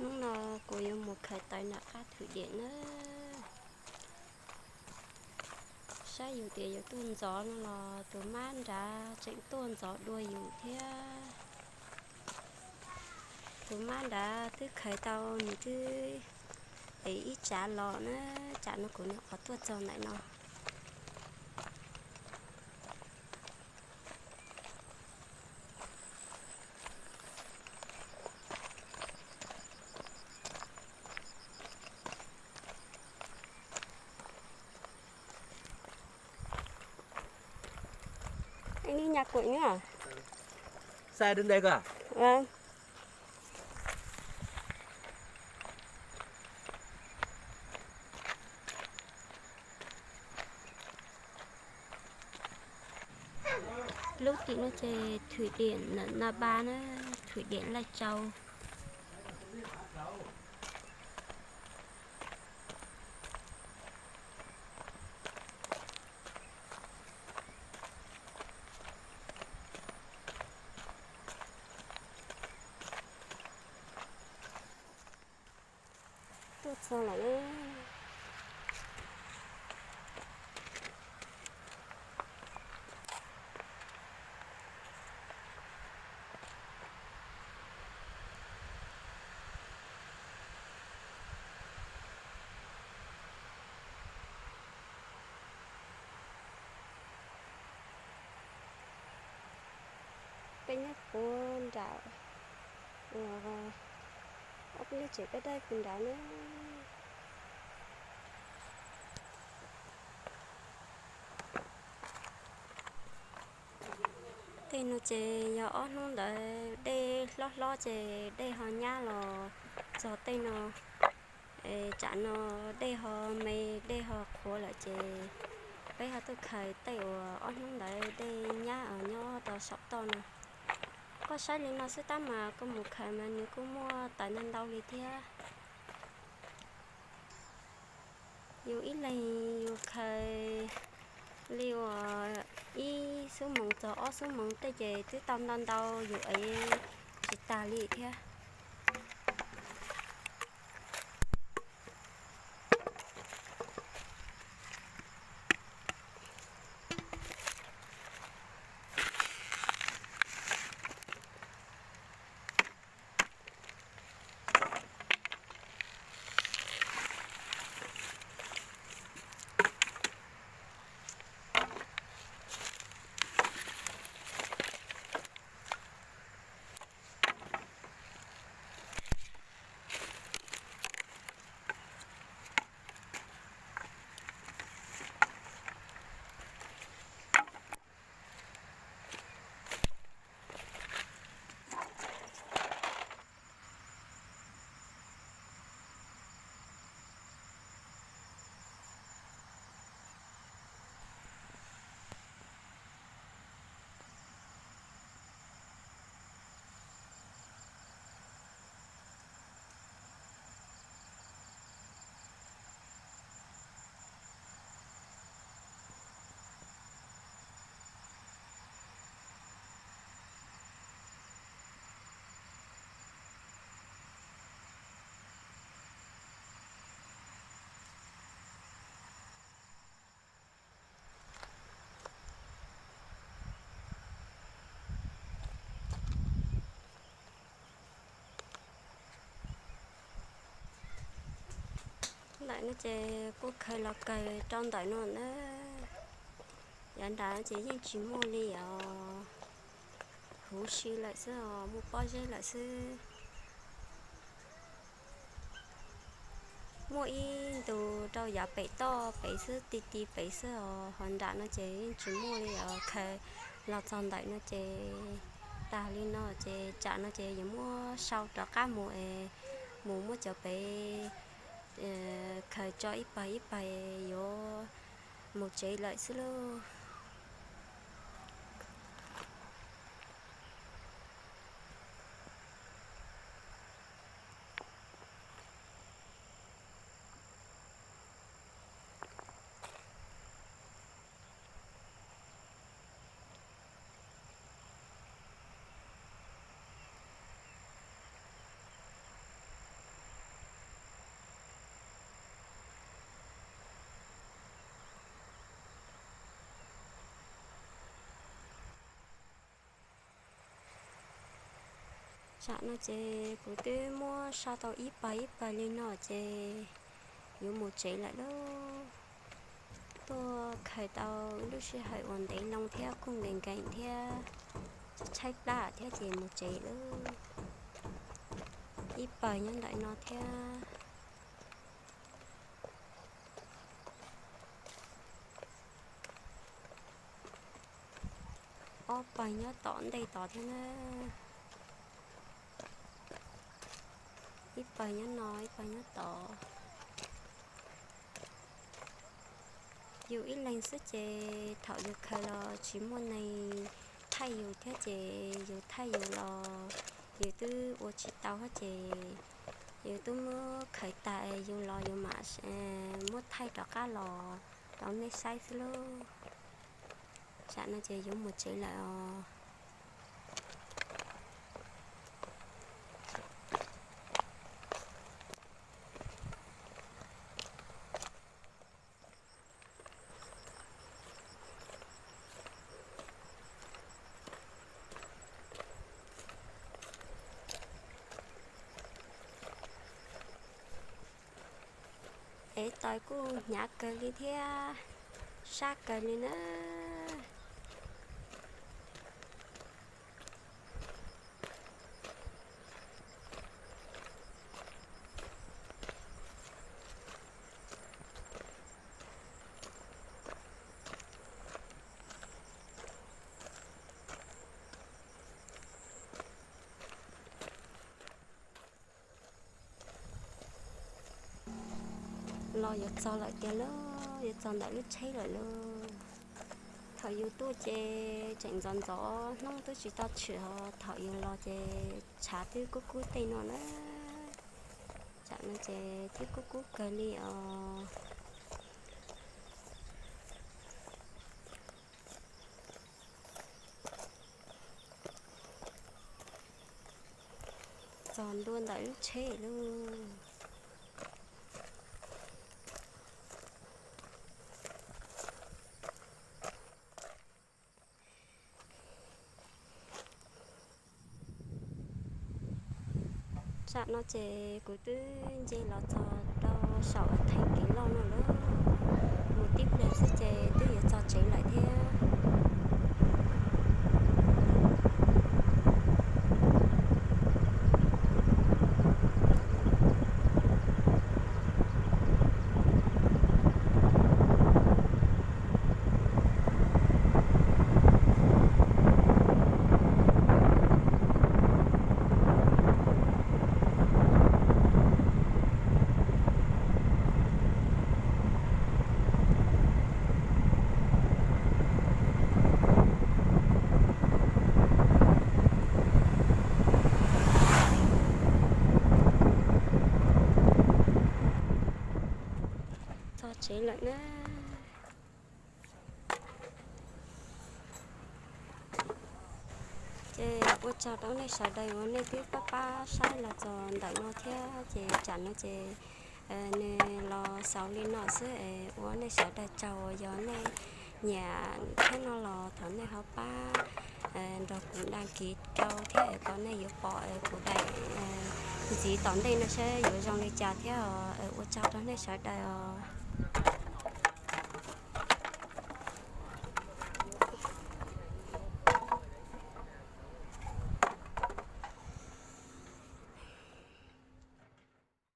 Hnub no kuv yuav mus khaws taws nram qab Thwm Diam na. Saib yus tias yuav tuaj ntxov no los tus mab nrad tseem tuaj ntxov dua yus thiab. Tus mab nrad twb khaws tau nws twb es ib tsav los na, tsam no kuv nyuam qhuav tuaj txog ntawm no. Ib nyuag kuj na. Sai dub ntawd ko. Lub tim no ces Thwm Diam Nab Npa na, Thwm Diam Laij Tsau. Tuaj txog lawm. Peb nyob puag nram, ob peb lub tsev peb dawb puag nrad na. Tej no ces yog ob hnub ntawd dej hlob hlob ces dej ho nyab los txog tej no. Tsam no dej ho me dej ho qhuav lawm ces peb ho tuaj khaws tej uas ob hnub ntawd dej nyab nyob rau saum toj no. Koj saib li no xwb tab mas koj mus khaws mas nws kuj muaj taws ntau ntau li thiab. Yus ib leeg yus khaws li uas ib xuab moos txog ob xuab moos tej ces twb tau ntau ntau yus ev tsis tag li thiab. Ntawm no ces kuj khaws los kawg rau ntawm no na. Yav nrad ces yeej tsis muaj li os, huv si lawm xwb os, muaj pob zeb lawm xwb. Muaj ib ntus rau yav pem toj pem xwb, ti ti pem xwb os, ho nram no ces yeej tsis muaj li os. Khaws los txog ntawm no ces tag li no ces tsam no ces yuav muab sau rov qab mus es mus muab cov pem khaws tso ib pawg ib pawg yuav mus tsev lawm xwb lauj. Tsam no ces kuv twb muab saj tau ib pawg ib pawg li no ces yuav mus tsev lawm lauj. Tuaj khaws tau ib lub sij hawm uas ntev loo thiab kuj nkees nkees thiab tshaib plab thiab ces mus tsev lawm. Ib pawg nyob ntawm no thiab. Ob pawg nyob tom ntej tod thiab na. Ib pawg nyob no, ib pawg nyob tod. Yus ib leeg xwb ces thaum yus khaws los tsis muaj neeg thaij yus thiab ces yus thaij yus los yus twb ua tsis tau thiab ces yus twb muab khaws tas yus los yus mam muab thaij rov qab los rau nej saib xwb lauj. Tsam no ces yuav mus tsev lawm os. Es taws kuj hnyav kawg li thiab, sab kawg li na. Los yuav txog lawm tiag lauj, yuav txog ntawm lub tsheb lawm lauj. Thaum yus tuaj ces tseem ntxov ntxov hnub twb tsis tau tshwm ho thaum yus los ces tshav twb kub kub tej no na. Tsam no ces twb kub kub kawg li os. Txog ntua ntawm lub tsheb lauj. Tsam no ces kuv twb nce los txog rau saum theem kev loj no lawm. Mus tib pliag xwb ces twb yuav txog tsev lawm thiab. Txog tsev lawm na. Ces ua tsaug rau nej sawv daws uas nej twb pab pab saib los txog ntawm no thiab ces tsam no ces nws los xaus li no xwb es ua nej sawv daws tsaug uas yog nej nyiam thiab no los thov nej ho pab nrog kuv dag kiv rau thiab es kom nej yuav pom kuv daim ntxiv tom ntej no seb yuav zoo li cas thiab os. Ua tsaug rau nej sawv daws os.